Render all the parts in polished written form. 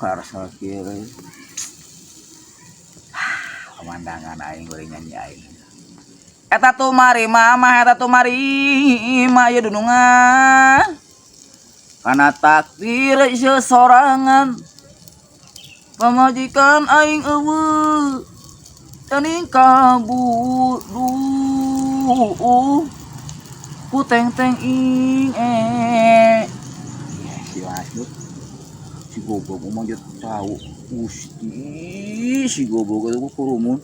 Karasa kieu euy. Pemandangan aing bari nyanyi aing. Eta tumari mama, eta tumari mah ieu dunungan. Kana takdir sesorangan. Pamajikan aing euweuh. Teuing kabudu. Ku teng teng ing eh. Ya, si Mas si goblok mau manjat cau. Gusti, si goblok itu kurumun.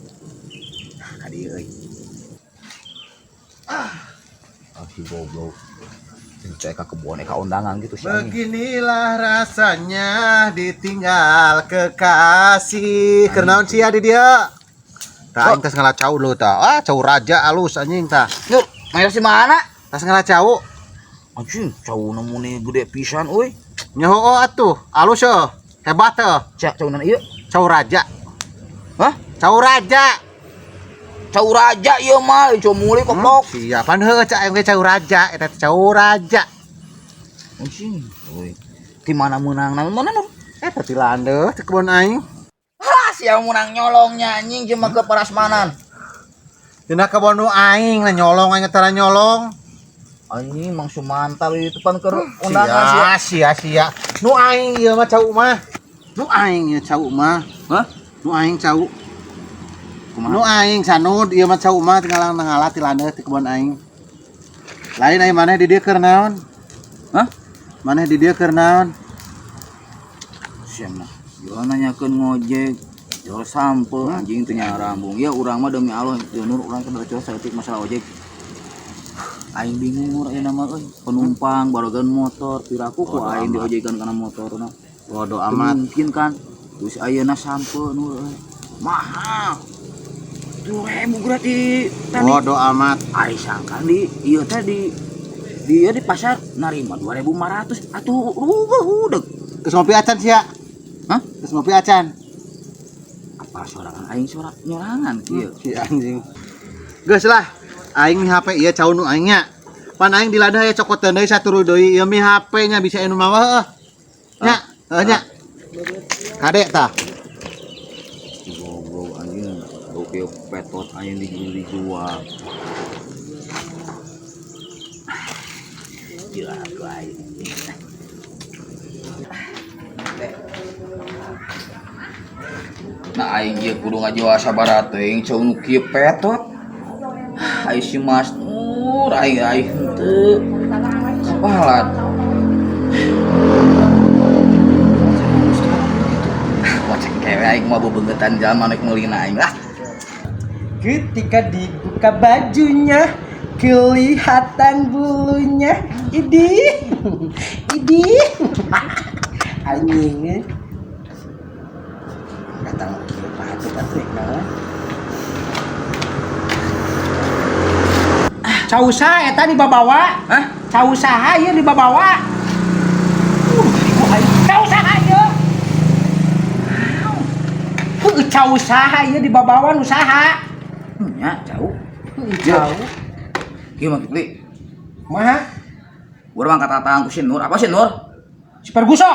Ka dieu euy. Ah, si goblok. Cek ka kebon ka undangan gitu si anjing. Beginilah rasanya ditinggal kekasih. Keur naon sia di dia? Tah, aing tas ngala cau dulu tah. Ah, cau raja alus anjing tah. Yuk, main si mana? Tas ngala cau. Anjing, cau nemune gede pisan euy. Nya heueuh atuh, alus heuh. Hebat heuh. Cak caunan ieu. Cau raja. Hah? Cau raja. Cau raja ieu mah, cau muli koplok. Siapan heueuh cak aing ge cau raja, eta teh cau raja. Anjing, euy. Di mana meunang? Mana Nur? Eta ti landeuh ti kebon aing. Hah, sia meunang nyolongnya anjing cuma ke parasmanan. Dina kebon nu aing lah nyolong aing tara nyolong. Anjing Mang Sumanta itu pan keur undangan sia. Sia sia sia. Nu aing ieu mah cau mah. Nu aing ieu cau mah. Hah? Nu aing cau. Kumaha? Nu aing sanud ieu mah cau mah tinggal ngala ti landeuh ti kebon aing. Lain aing maneh di dieu keur naon? Hah? Maneh di dieu keur naon? Sia mah. Yo nanyakeun ngojek, yo sampe anjing teu nyarambung. Ya urang mah demi Allah, teu Nur urang teh bacot saeutik masalah ojek. Aing bingung Nur ayeuna mah euy, penumpang barogan motor, piraku ku Bodo aing amat. Diojekan kana motorna. Bodo Teu amat. mungkin kan. Terus ayeuna sampe Nur euy. Mahal. 7.000 berarti tadi. Bodo amat. Ari sangkan di ieu teh di dia di pasar narima 2.500 atuh ruguh udeg. Geus ngopi acan sia? Hah? Geus ngopi acan? Apa sorangan aing sorak nyorangan kieu. Si anjing. Geus lah. Aing mi HP ieu cau nu aing nya. Pan aing di ladang aya cokoteun deui saturu deui ieu mi HP nya bisa anu mawa heueuh. Nya, heueuh nya. Kade tah. Si goblok anjing oke petot anjing dijual. Gila aku aing. Nah aing ieu kudu ngajual sabaraha teuing cau nu kieu petot. Ai si Mas Nur aing aing henteu. Kapalat. Kocek kewe aing mah bebengetan jalma nek meulina aing lah. Ketika dibuka bajunya, kelihatan bulunya. Idih, idih. Anjing. Datang kieu patut atuh naon. Cau saha eta dibabawa? Hah? Cau saha ieu dibabawa? Cau saha ieu? Heuh, cau saha ieu dibabawa nu saha? Nya cau. Heuh, cau. Kieu mah Kipli. Kumaha? Urang mah katatang ku si Nur. Apa si Nur? Si Perguso.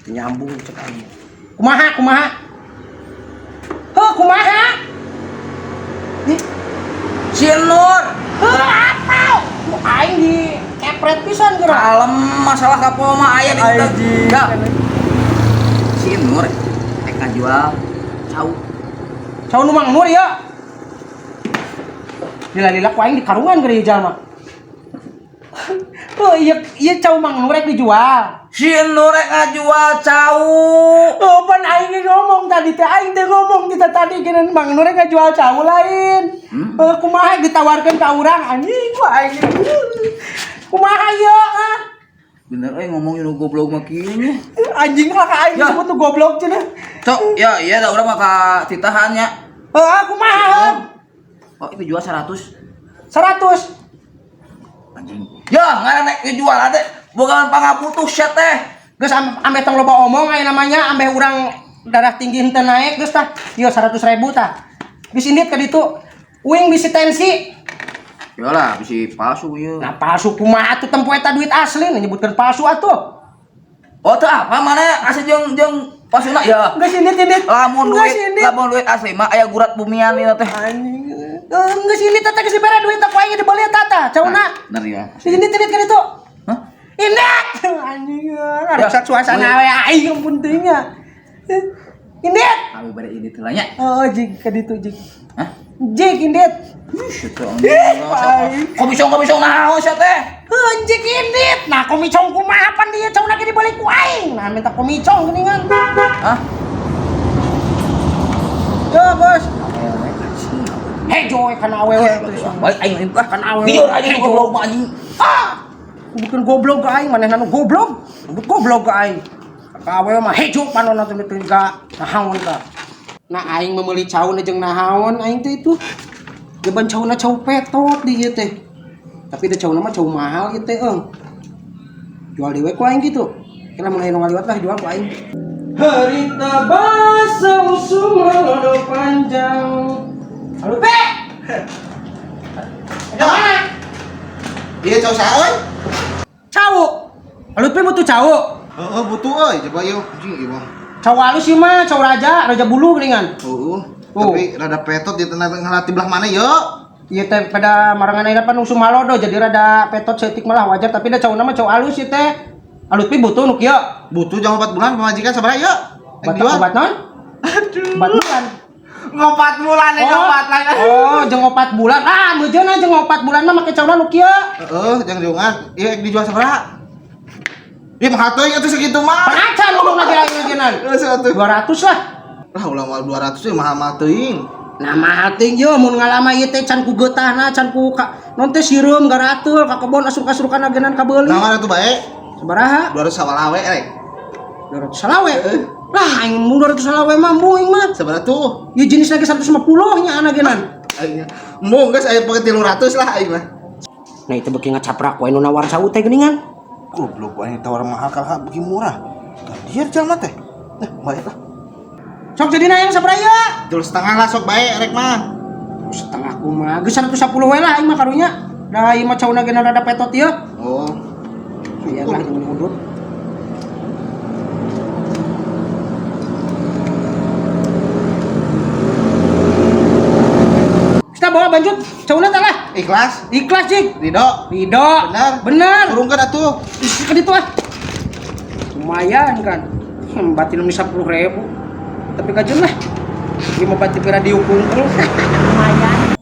Teu nyambung cek aing. Kumaha kumaha? Heuh, kumaha? Ih, Si Nur. Heuh, apa? Ku aing di kepret pisan geura. Kalem masalah kapo mah aya di Anjing. Ya. Si Nur rek ngajual cau. Cau nu Mang Nur ya. Lila-lila ku aing di karungan geura ieu jalma. Oh iya iya cau Mang Nur rek dijual. Si Nur rek ngajual cau. Oh pan aing ge ngomong tadi teh aing teh ngomong kita tadi geunan Mang Nur rek ngajual cau lain. Hmm. Eh kumaha ditawarkeun ka urang anjing ku aing. Kumaha ieu ah? Bener euy ngomong nu goblok mah kieu nya. Anjing lah ka aing Ya. disebut nu goblok cenah. Cok, ya iya da urang mah ka titahan nya. Heuh kumaha? Oh, itu jual 100. 100. Anjing. Ya, ngaran nek dijual ade bogaan pangabutuh sia teh. Geus ameh tong loba omong aya namanya ameh urang darah tinggi henteu naek geus tah. Ieu 100.000 tah. Geus indit ka ditu. Uing bisi tensi. Ya lah, bisi palsu ieu. Nah palsu kumaha atuh tempo eta duit asli nyebutkeun palsu atuh. Oh, teu apa mana asli jeung jeung pasuna ya. Geus indit indit. Lamun Geus duit, indit. Lamun duit asli mah aya gurat bumian ieu teh. Anjing. Geus indit teh geus dibere duit teh ku aing dibeli tata. Cauna. Bener ya. Indit indit kan itu. Hah? Indit. Anjing, rusak suasana we aing ampun teuing nya. Indit. Kami bade indit heula nya. Oh, jig ka ditu jig. Hah? Jig indit. Ih, anjing. Komisong naon sia teh? Anjing indit. Nah, komicong kumaha pan dia cauna ge dibeli ku aing. Nah, minta komicong geuningan. Hah? Yo, Bos. Hejo kana awewe. Balik aing ah. Kan awewe. Lieur anjing goblok mah anjing. Ah! Bukan goblok ka aing, manehna nu goblok. Goblok ka aing. Ka awewe mah hejo panonna teh teu ka nahaon ka. Nah aing memeuli cauna jeung nahaon aing teh itu. Jeban cauna cau petot di ieu teh. Tapi da cauna mah cau mahal ieu teh eung. Jual dewe ku aing gitu. Kira mun aya nu ngaliwat lah jual ku aing. Harita basa usum lodo panjang. Halo Pe. Ada mana? Iya cau saha euy? Cau. Halo Pe butuh cau. Heeh, butuh euy, coba ieu anjing ieu mah. Cau halus sih mah, cau raja, raja bulu geuningan. Heeh. Oh. Tapi rada petot di tengah ngelatih belah mana yo? Ieu teh pada marangan ayeuna pan usum halodo jadi rada petot seutik malah wajar tapi da cauna mah cau halus ieu teh. Alus pi butuh nu kieu. Butuh jam 4 bulan pamajikan sabaraha yo? Obat obat non? Aduh. Obat bulan. Ngopat bulan ya, ngopat lain. Oh, jeung 4 bulan. Ah, meujeuna jeung 4 bulan mah make cauna nu kieu. Heeh, jangan jungan. Iya dijual sabaraha? Ih, mahal teuing atuh segitu mah. Panacan ngomong lagi aing ngeujeunnan. Heeh, atuh. 200 lah. Lah ulah mah 200 sih mahal-mahal teuing. Nah mahal teuing ye mun ngalama ieu teh can ku geutahna, can ku ka non teh sireum garateul ka kebon asur-kasurukan agenan kabeuli. Nah, atuh bae. Sabaraha? 200 sawalawe rek. 200 salawe. Lah aing mun 200 salawe mah embung aing mah. Sabaraha tuh? Ieu jenis lagi 150 nya anagenan. Aing embung geus aya pake 300 lah aing mah. Nah itu beuki ngacaprak wae nu nawar cau teh geuningan. Goblok aing tawar mahal kalah beuki murah. Dia jelema teh. Nah, bae lah. Sok jadina yang sabaraha ieu? 3,5 lah sok bae rek mah. Setengah kumaha. Geus 110 we lah aing mah karunya. Da ieu mah cauna ge rada petot ieu. Oh. Iya lah jeung udut. Kita bawa banjut cauna teh lah. Ikhlas? Ikhlas jig. Ridho. Ridho. Benar. Benar. Turunkan atuh. Ih, ke ditu ah. Lumayan kan. Batin 10.000. Tapi kajeun lah. Ieu mah batin radio kungkul. Lumayan.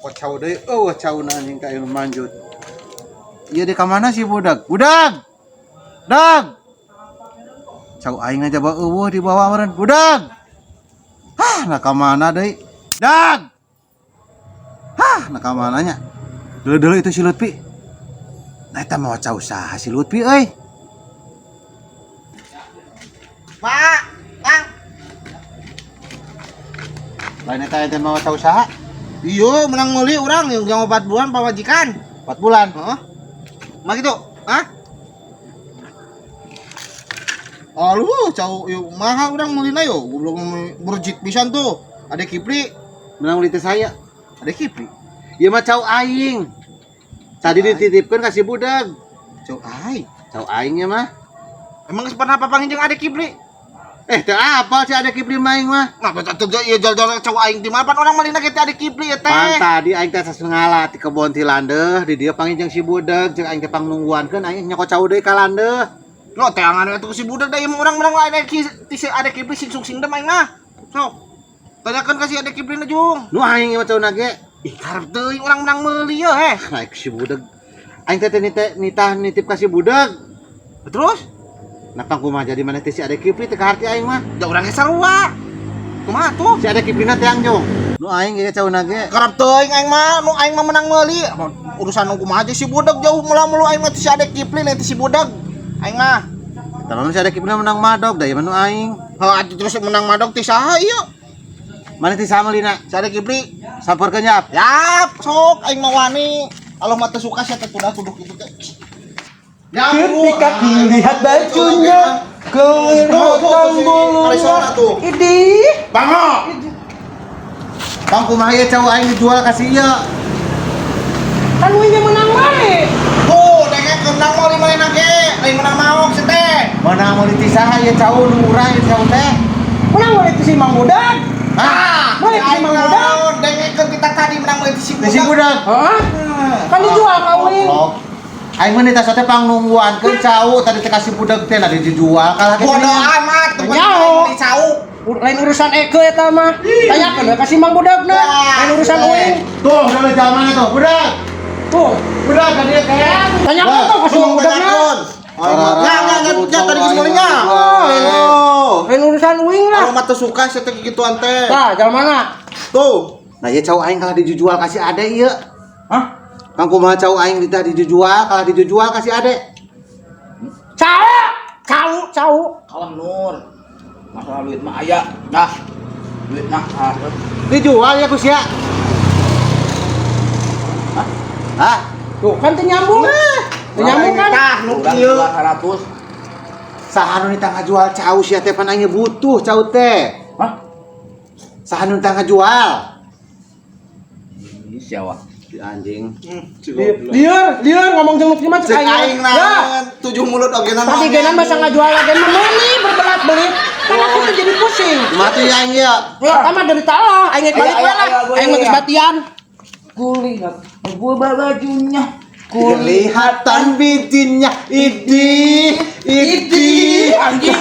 Kok cau deui? Eueuh cauna anjing ka ieu manjut. Ieu di ka mana sih budak? Budak. Dag. Cau aing aja bawa eueuh dibawa meureun. Budak. Hah, nah ka mana deui? Dag. Hah, nah ka mana nya? Dulu-dulu itu si Lutfi. Nah, eta mau cau saha si Lutfi euy? Pak, Kang. Lain eta eta mau cau saha? Iya, menang meuli urang yang 4 bulan pamajikan. 4 bulan? Heeh. Mah gitu? Hah? Aduh, cau yuk mahal urang meulina yo. Goblok berjit pisan tuh. Ada Kipli, Menang beli teh saya. ada Kipli. Ieu mah cau aing. Tadi dititipkeun ka si budak. Cau aing. Cau aingnya mah. Emang geus pernah papanggih jeung ada Kipli? Teu apal si ada Kipli mah aing mah. Nah, betul tuh ieu jol-jol cau aing di mana pan urang meulina ge teh ada Kipli ya teh. Pan tadi aing teh sasengala ti kebon ti landeuh, di dieu panggih jeung si budak, jeung aing teh pangnungguankeun aing nyokot cau deui ka landeuh. Lo teangan atuh si budak da ieu mah urang menang ada ki ti si ada Kipli sing sing dem aing mah. Sok. Tanyakeun ka si ada Kipli na jung. Nu aing mah cauna ge. Ih, karep teuing urang menang meuli ye heh. Naik si budak. Aing teh nitah nitip ka si budak. Terus? Nah, pang kumaha jadi mana teh si ada Kipli teh kaharti aing mah. Da urang ge sarua. Kumaha tuh? Si ada Kipli na teang jung. Nu aing ge cauna ge. Karep teuing aing mah, nu aing mah menang meuli. Urusan nu kumaha si budak jauh mula-mulu aing mah si ada Kipli nanti si budak. Aing mah. Eta mah si ada Kipli menang madog da ieu mah nu aing. Heuh atuh terus menang madog ti saha ieu? Mana ti saha meulina? Si ada Kipli. Sampeurkeun yap. Yap, sok aing mah wani. Aloh mah teu suka sia teh tudah tuduh kitu teh. Ya, Ketika kulihat bajunya, kelihatan bulunya. Idih. Bango. Bang kumaha ieu cau aing dijual ka si ieu. Kan we menang wae. Tuh, dengekeun menang meuli manehna Menang meuli ti saha ieu cau nu urang ieu cau teh? Menang meuli ti si Mang Budak. Hah? Meuli ti si Mang Budak. Dengekeun kita tadi menang meuli si Ti si budak. Heeh. Kan dijual ka uing. Goblok. Aing mah nita teh pangnungguankeun cau tadi teh kasih budak teh nah dijual kalah ke Bodoh amat, temen Nyaho. beli cau. Lain urusan Eke eta mah. Tanyakeun we ka si Mang Budakna. Lain urusan uing. Tuh, udah zaman tuh, budak. Tuh, Budak ka dieu teh. tanyakeun tuh ka si Mang Budakna. Enggak, enggak, enggak, tadi geus meulina. Oh. Lain urusan uing lah. Kalau mah teu suka sia teh gituan teh. Tah, jalan mana? Tuh. Nah, ieu cau aing kalah dijual kasih ade ieu. Hah? Kang kumaha cau aing ditah dijual, kalah dijual kasih ade. Cau, cau, cau. Kalem Nur. Masalah duit mah aya. Nah. Duit nah. Ah. Dijual ya ku sia. Hah? Hah? Tuh kan teu nyambung. Teu nyambung kan? Tah, nu Urang kieu. jual 100. Saha nu nitah ngajual cau sia teh pan aing butuh cau teh. Hah? Saha nu nitah ngajual? Ih, siapa? Si anjing. Lieur, lieur ngomong jeung nu kieu mah cek Cek aing Ya. naon, tujuh mulut oge naon. Tadi genan masa ngajual lagi mah meuni berbelat-belit. Kan aku tuh jadi pusing. Mati aing ya. Ya, sama dari talah, aing balik Ayo, we lah. ayo, ayo, Aing mah geus ayo. batian. Kulihat gua bajunya. Kelihatan bijinya idi idi. Anjing.